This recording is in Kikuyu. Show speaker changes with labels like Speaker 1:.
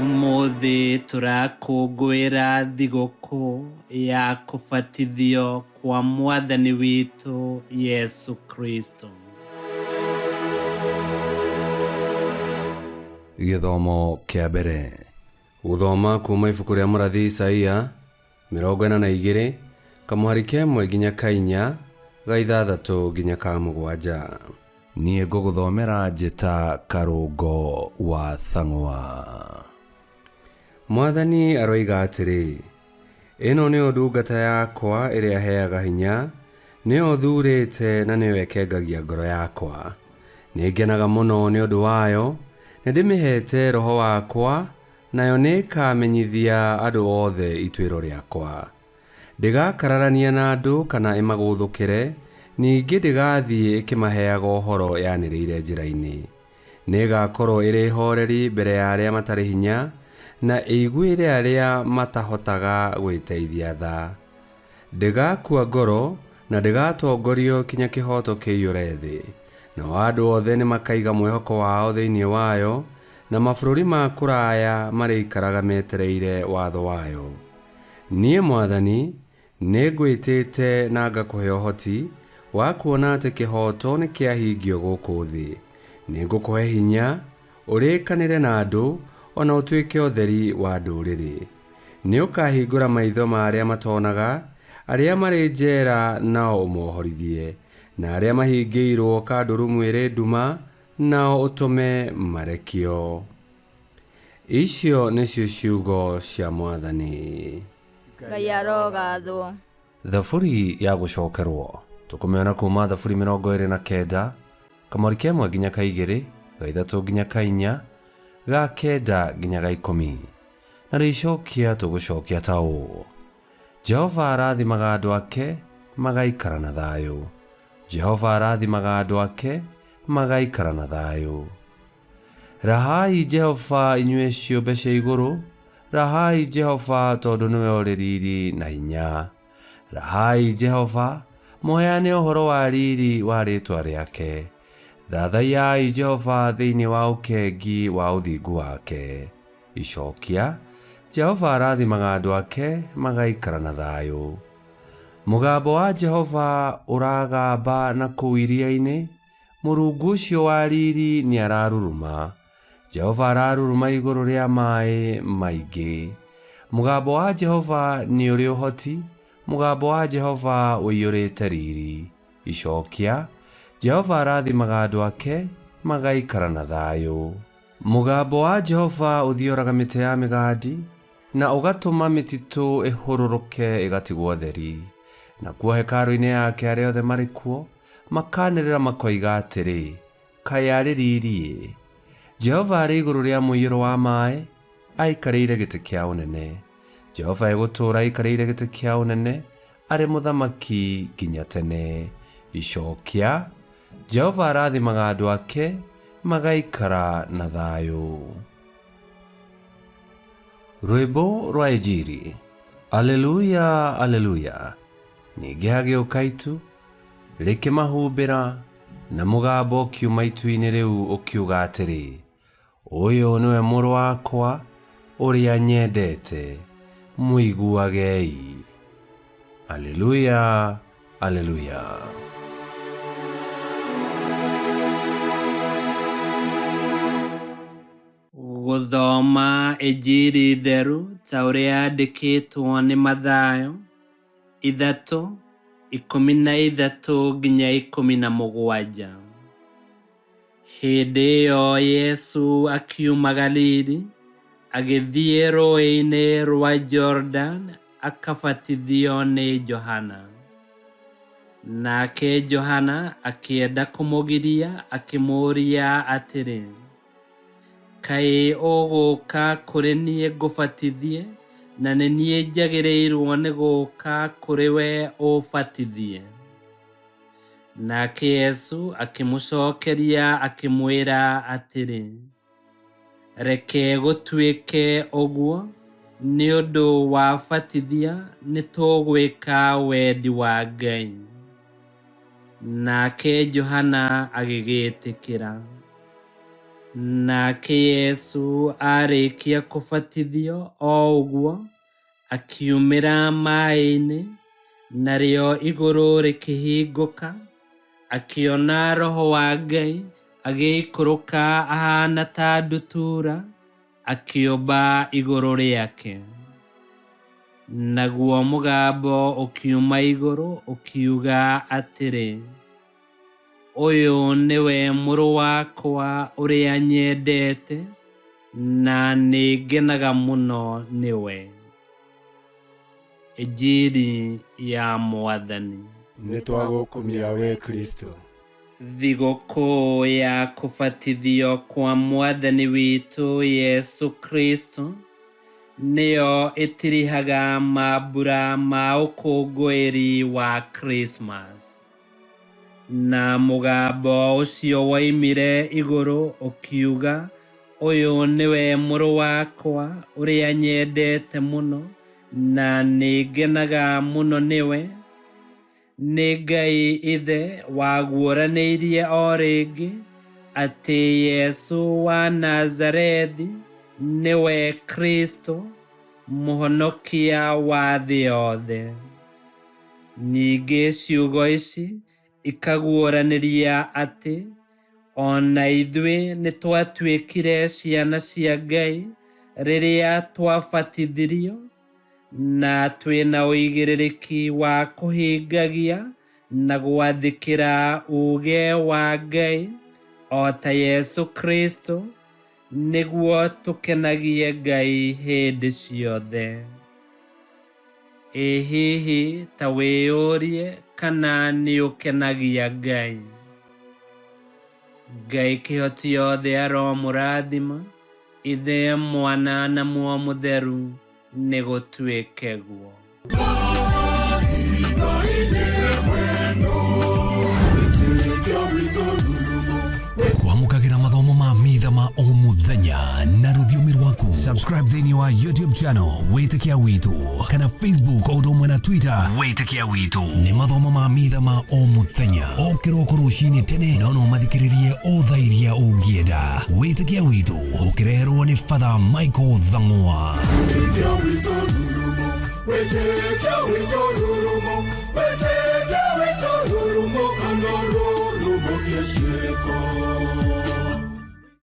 Speaker 1: Ũmũthĩ tũrakũngũĩra thigũkũ ya kũbatithio kwa Mwathani witũ Yesu Kristo.
Speaker 2: Gĩthomo kĩa mbere. Gũthoma kuma ibuku rĩa mũrathi Isaia 42, kamũhari ka ĩmwe nginya ka inya, ga ithathatũ nginya ka mũgwanja. Niĩ ngũgũthomera njĩta Karũngo wa Thang'wa. Mwathani aroiga atĩrĩ, Ĩno nĩyo ndungata yakwa ĩrĩa heaga hinya, nĩyo thuurĩte na nĩyo ĩkengagia ngoro yakwa. Nĩngenaga mũno nĩ ũndũ wayo, nĩndĩmĩheete roho wakwa, nayo nĩĩkamenyithia andũ othe ituĩro rĩakwa. Ndĩgakararania na andũ kana ĩmagũũthũkĩre, ningĩ ndĩgathiĩ ĩkĩmaheaga ũhoro yanĩrĩire njĩra-inĩ. Nĩĩgakorwo ĩrĩ hooreri mbere ya arĩa matarĩ hinya, na ĩiguĩre arĩa matahotaga gwĩteithia tha. Ndĩgakua ngoro, na ndĩgatongorio kinya kĩhooto kĩiyũre thĩ. Nao andũ othe nĩmakaiga mwĩhoko wao thĩinĩ wayo, na mabũrũri ma kũraya marĩikaraga metereire watho wayo. Niĩ mwathani, nĩngwĩtĩte na ngakũhe ũhoti wa kuona atĩ kĩhooto nĩkĩahingio gũkũ thĩ. Nĩngũkũhe hinya ũrĩkanĩre na andũ, o na ũtuĩke ũtheri wa ndũrĩrĩ. Nĩũkahingũra maitho ma arĩa matonaga, arĩa marĩ njeera nao ũmohorithie, na arĩa mahingĩirwo kandurumu ĩrĩ nduma nao ũtũme marekio. Icio nĩcio ciugo cia Mwathani.
Speaker 3: Ngai arogathwo.
Speaker 2: Thaburi ya gũcokerwo tũkũmĩona kuma Thaburi 29, kamweri ka ĩmwe nginya ka igĩrĩ, ga ithatũ nginya ka inya, ga kenda nginya ga ikũmi. Na rĩicokia tũgũcokia ta ũũ: Jehova arathimaga andũ ake magaikara na thayũ. Jehova arathimaga andũ ake magaikara na thayũ. Rahai Jehova inyuĩ ciũmbe cia igũrũ, rahai Jehova tondũ nĩwe ũrĩ riri na hinya. Rahai Jehova, mũheane ũhoro wa riri wa rĩĩtwa rĩake. Thathaiyai Jehova thĩinĩ wa ũkengi wa ũthingu wake. Icokia, Jehova arathimaga andũ ake magaikara na thayũ. Mũgambo wa Jehova ũragamba na kũu iria-inĩ, Mũrungu ũcio wa riri nĩararuruma, Jehova araruruma igũrũ rĩa maĩ maingĩ. Mũgambo wa Jehova nĩ ũrĩ ũhoti, mũgambo wa Jehova ũiyũrĩte riri. Icokia, Jehova arathimaga andũ ake magaikara na thayũ. Mũgambo wa Jehova ũthioraga mĩtĩ ya mĩgandi, na ũgatũma mĩtitũ ĩhũrũrũke ĩgatigwo theri. Nakuo hekarũ-inĩ yake arĩa othe marĩ kuo makanĩrĩra makoiga atĩrĩ, Kaĩ arĩ riri-ĩ! Jehova arĩ igũrũ rĩa mũiyũro wa maĩ, aikarĩire gĩtĩ kĩa ũnene. Jehova egũtũũra aikarĩire gĩtĩ kĩa ũnene arĩ mũthamaki nginya tene. Icokia, Jehova arathimaga andũ ake magaikara na thayũ. Rwĩmbo rwa Injiri. Aleluya, aleluya. Ningĩ hagĩũka itu, rĩkĩmahumbĩra, na mũgambo ũkiuma itu-inĩ rĩu ũkiuga atĩrĩ, Ũyũ nĩwe mũrũ wakwa, ũrĩa nyendete, mũiguagei. Aleluya, aleluya.
Speaker 1: Gũthoma Injiri theru ta ũrĩa yandĩkĩtwo nĩ Mathayo 3, 13 nginya 17. Hĩndĩ ĩyo Yesu akiuma Galili agĩthiĩ rũũĩ-inĩ rwa Jorodani akabatithio nĩ Johana. Nake Johana akĩenda kũmũgiria akĩmũũria atĩrĩ, Kaĩ ũgũũka kũrĩ niĩ ngũbatithie, na nĩ niĩ njagĩrĩirwo nĩ gũũka kũrĩ we ũũbatithie? Nake Yesu akĩmũcokeria akĩmwĩra atĩrĩ, Reke gũtuĩke ũguo, nĩ ũndũ wabatithia nĩtũgwĩka wendi wa Ngai. Nake Johana agĩgĩĩtĩkĩra. Nake Yesu aarĩkia kũbatithio o ũguo, akiumĩra maĩ-inĩ, narĩo igũrũ rĩkĩhingũka, akĩona Roho wa Ngai agĩikũrũka ahaana ta ndutura, akĩũmba igũrũ rĩake. Naguo mũgambo ũkiuma igũrũ ũkiuga atĩrĩ, ũyũ nĩwe mũrũ wakwa ũrĩa nyendete, na nĩngenaga mũno nĩwe. Injiri ya Mwathani.
Speaker 4: Nĩtwagũkumia we Kristo.
Speaker 1: Thigũkũ ya kũbatithio kwa Mwathani witũ Yesu Kristo nĩyo ĩtirihaga mambura ma ũkũngũĩri wa Krismas. Na mũgambo ũcio woimire igũrũ ũkiuga, ũyũ nĩwe mũrũ wakwa ũrĩa nyendete mũno, na nĩngenaga mũno nĩwe. Nĩ Ngai Ithe waguũranĩirie o rĩngĩ atĩ Yesu wa Nazarethi nĩwe Kristo, mũhonokia wa thĩ yothe. Ningĩ ciugo ici ikaguũranĩria atĩ ona ithuĩ nĩtwatuĩkire ciana cia Ngai rĩrĩa twabatithirio, na twĩna ũigĩrĩrĩki wa kũhingagia na gwathĩkĩra uuge wa Ngai o ta Yesu Kristo, nĩguo tũkenagie Ngai hĩndĩ ciothe. Ĩ hihi ta wĩyũrie kana nĩũkenagia Ngai? Ngai kĩhoti yothe aromũrathima, Ithe, Mwana na Muoyo Mũtheru, nĩgũtuĩke guo.
Speaker 5: Kwamũkagĩra mathomo ma mitha ma o mũthenya na rũthiomi rwaku. Subscribe thĩinĩ wa YouTube channel Wĩtĩkia Witũ kana Facebook o ũndũ ũmwe na Twitter Wĩtĩkia Witũ. Nĩ mathomo ma mitha ma o mũthenya o kĩroko rũcinĩ tene, no no mathikĩrĩrie o thaa iria ũngĩenda. Wĩtĩkia Witũ ũkĩreherwo nĩ Father Michael Thang'wa.
Speaker 6: Wĩtĩkia witũ rurumo, wĩtĩkia witũ rurumo, wĩtĩkia witũ rurumo, kana rurumo kĩciĩko.